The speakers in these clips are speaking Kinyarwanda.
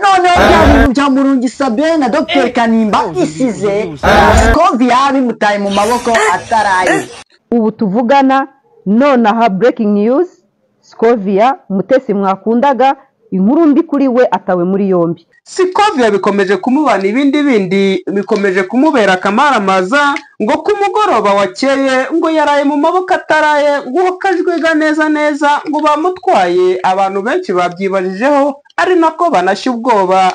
Noneho bya bintu bya Murungi Sabin na Dr Kanimba isize Scovia bimutaye mu maboko ataraye. Ubu tuvugana nonaha, breaking news: Scovia Mutesi mwakundaga, inkuru mbi kuri we, atawe muri yombi. Scovia bikomeje kumubana ibindi bindi, bikomeje kumubera akamaramaza, ngo ku mugoroba wakeye ngo yaraye mu maboko ataraye, ngo uwo kajwiga neza neza ngo bamutwaye. Abantu benshi babyibajijeho, ari nako banashya ubwoba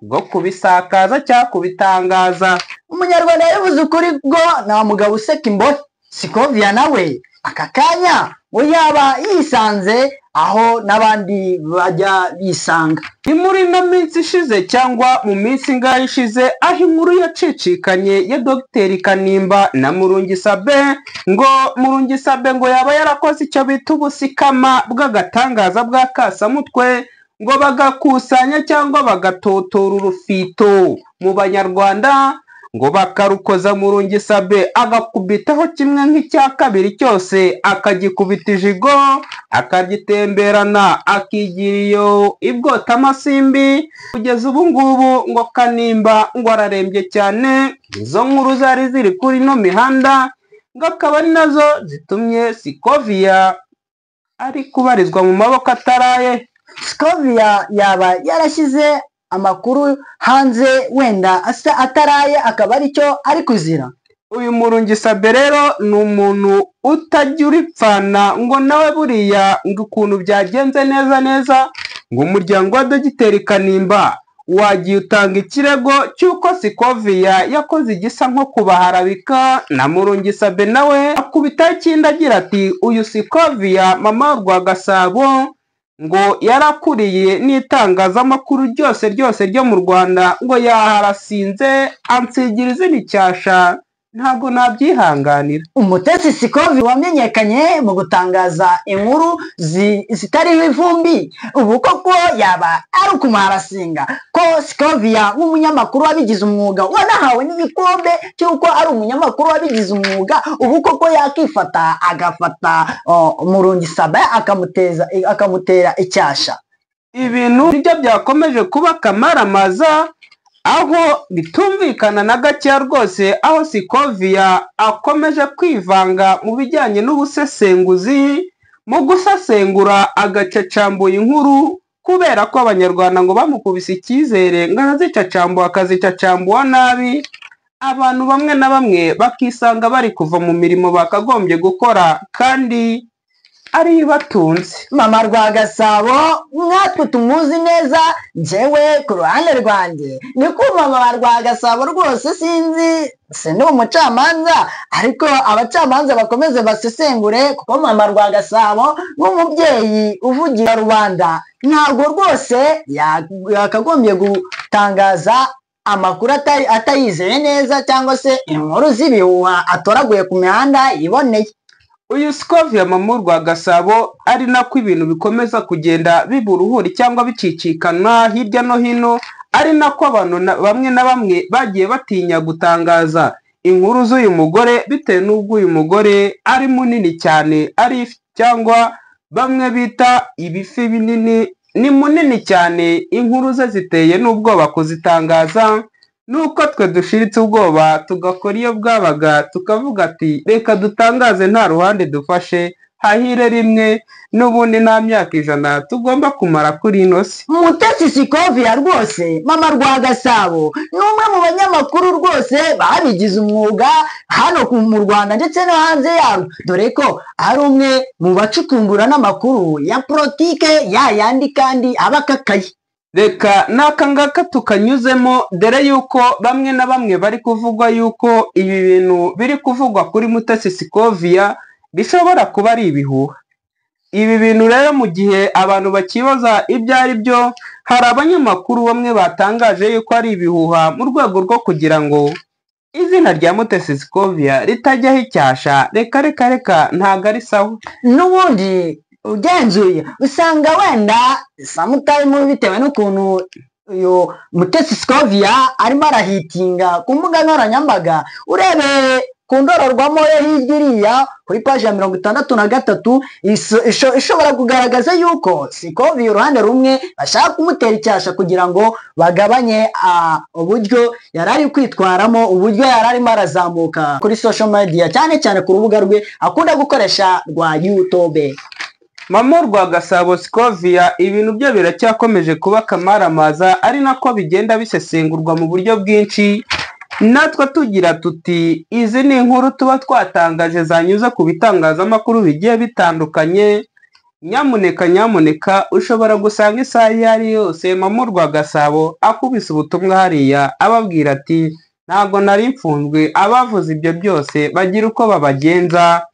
bwo kubisakaza cyangwa kubitangaza. Umunyarwanda yabivuze ukuri ngo nta mugabo useka imbohe. Scovia nawe aka kanya ngo yaba yisanze aho n'abandi bajya bisanga. Ni muri ino minsi ishize cyangwa mu minsi ingahe ishize, aho inkuru yacicikanye ya Dogiteri Kanimba na Murungi Sabin, ngo Murungi Sabin ngo yaba yarakoze icyo bita ubusikama bw'agatangaza bwa kasamutwe, ngo bagakusanya cyangwa bagatotora urufito mu Banyarwanda, ngo bakarukoza Murungi Sabin agakubitaho kimwe nk'icya kabiri cyose, akagikubita ijigo, akagitemberana, akigira iyo ibwota amasimbi. Kugeza ubu ngubu ngo Kanimba ngo ararembye cyane. Izo nkuru zari ziri kuri ino mihanda, ngo akaba ari nazo zitumye Scovia ari kubarizwa mu maboko ataraye. Scovia yaba yarashyize amakuru hanze wenda asa ataraye, akaba aricyo ari kuzira. Uyu Murungi Sabin rero ni umuntu utajya uripfana, ngo nawe buriya ngo ukuntu byagenze neza neza, ngo umuryango wa Dogiteri Kanimba wagiye utanga ikirego cy'uko Scovia yakoze igisa nko kubaharabika, na Murungi Sabin nawe akubitaho ikindi agira ati: "Uyu Scovia mama Rwagasabo ngo yarakuriye n'itangazamakuru ryose ryose ryo mu Rwanda, ngo yaharasinze ansigira izina icyasha, ntabwo nabyihanganira." Umutesi Scovia wamenyekanye mu gutangaza inkuru zitariho ivumbi, ubu koko yaba ari ukumuharasinga? Ko Scovia nk'umunyamakuru wabigize umwuga, wanahawe n'igikombe cy'uko ari umunyamakuru wabigize umwuga, ubu koko yakifata agafata Murungi Sabin akamuteza, akamutera icyasha? Ibintu nibyo byakomeje kuba kamaramaza, aho bitumvikana na gakeya rwose, aho Scovia akomeje kwivanga mu bijyanye n'ubusesenguzi, mu gusesengura agacacambuye inkuru, kubera ko Abanyarwanda ngo bamukubise icyizere ngo arazicacambuye, akazicacambuwa nabi, abantu bamwe na bamwe bakisanga bari kuva mu mirimo bakagombye gukora kandi ari ibatunze. Mama Rwagasabo nkatwe tumuzi neza, njyewe ku ruhande rwanjye ni ko mama wa Rwagasabo rwose sinzi, sindi umucamanza, ariko abacamanza bakomeze basesengure, kuko mama Rwagasabo nk'umubyeyi uvugira rubanda ntabwo rwose yakagombye gutangaza amakuru atayizeye neza cyangwa se inkuru z'ibihuha atoraguye ku mihanda yiboneye. Uyu Scovia mama Rwagasabo, ari nako ibintu bikomeza kugenda biba uruhuri cyangwa bicicikana hirya no hino, ari nako abantu bamwe na bamwe bagiye batinya gutangaza inkuru z'uyu mugore, bitewe n'ubwo uyu mugore ari munini cyane, ari cyangwa bamwe bita ibifi binini, ni munini cyane, inkuru ze ziteye n'ubwoba kuzitangaza. Nuko twe dushiritse ubwoba tugakora iyo bwabaga, tukavuga ati: "Reka dutangaze nta ruhande dufashe, hahire rimwe, n'ubundi nta myaka 100 tugomba kumara kuri ino si." Mutesi Scovia rwose, mama Rwagasabo, ni umwe mu banyamakuru rwose babigize umwuga hano mu Rwanda ndetse no hanze yarwo, dore ko ari umwe mu bacukumbura n'amakuru ya politike yayandi kandi aba akakaye. Reka n'aka ngaka tukanyuzemo, dore yuko bamwe na bamwe bari kuvugwa yuko ibi bintu biri kuvugwa kuri Mutesi Scovia bishobora kuba ari ibihuha. Ibi bintu rero, mu gihe abantu bakibaza ibyo ari byo, hari abanyamakuru bamwe batangaje yuko ari ibihuha mu rwego rwo kugira ngo izina rya Mutesi Scovia ritajyaho icyasha. Reka reka reka, ntabwo ari sawa. N'ubundi ugenzuye usanga wenda sometime bitewe n'ukuntu uyu Mutesi Scovia arimo arahitinga ku mbuga nkoranyambaga, urebeye ku ku ndorerwamo yo hirya iriya kuri paji ya 63, ishobora kugaragaza yuko Scovia uruhande rumwe bashaka kumutera icyasha kugira ngo bagabanye uburyo yari ari kwitwaramo, uburyo yari arimo arazamuka kuri social media, cyane cyane ku rubuga rwe akunda gukoresha rwa YouTube. Mama Rwagasabo Scovia, ibintu bye biracyakomeje kuba kamaramaza, ari nako bigenda bisesengurwa mu buryo bwinshi. Natwe tugira tuti izi ni inkuru tuba twatangaje zanyuze ku bitangazamakuru bigiye bitandukanye. Nyamuneka nyamuneka, ushobora gusanga isaha iyo ari yose Mama Rwagasabo akubise ubutumwa hariya ababwira ati ntabwo nari mfunzwe, abavuze ibyo byose bagira uko babagenza.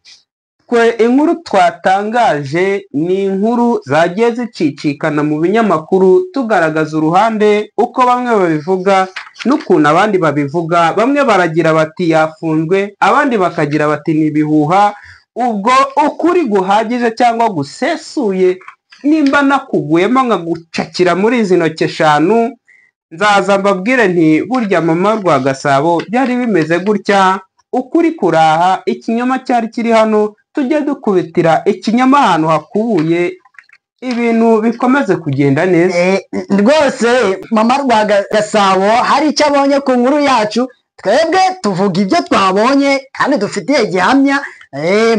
Twe inkuru twatangaje ni inkuru zagiye zicicikana mu binyamakuru, tugaragaza uruhande uko bamwe babivuga n'ukuntu abandi babivuga. Bamwe baragira bati yafunzwe, abandi bakagira bati ni ibihuha. Ubwo ukuri guhagije cyangwa gusesuye, nimba nakuguyemo nkagucakira muri izi ntoki 5, nzaza mbabwire nti burya Mama Rwagasabo byari bimeze gutya, ukuri kuraha, ikinyoma cyari kiri hano. Tujye dukubitira ikinyoma ahantu hakubuye, ibintu bikomeze kugenda neza. Rwose Mama Rwagasabo hari icyo abonye ku nkuru yacu, twebwe tuvuga ibyo twabonye kandi dufitiye gihamya.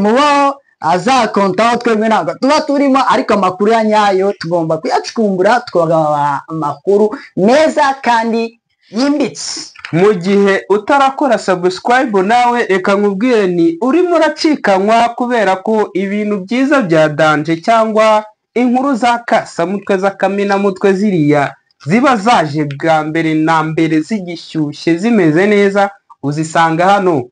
Mubo azakontaho twebwe ntabwo tuba turimo, ariko amakuru ya nyayo tugomba kuyacukumbura, tukabaha amakuru meza kandi yimbitse. Mu gihe utarakora subscribe nawe reka nkubwire ni urimo uracikanwa, kubera ko ibintu byiza bya danje cyangwa inkuru za kasamutwe z'akaminamutwe ziriya ziba zaje bwa mbere na mbere zigishyushye zimeze neza, uzisanga hano.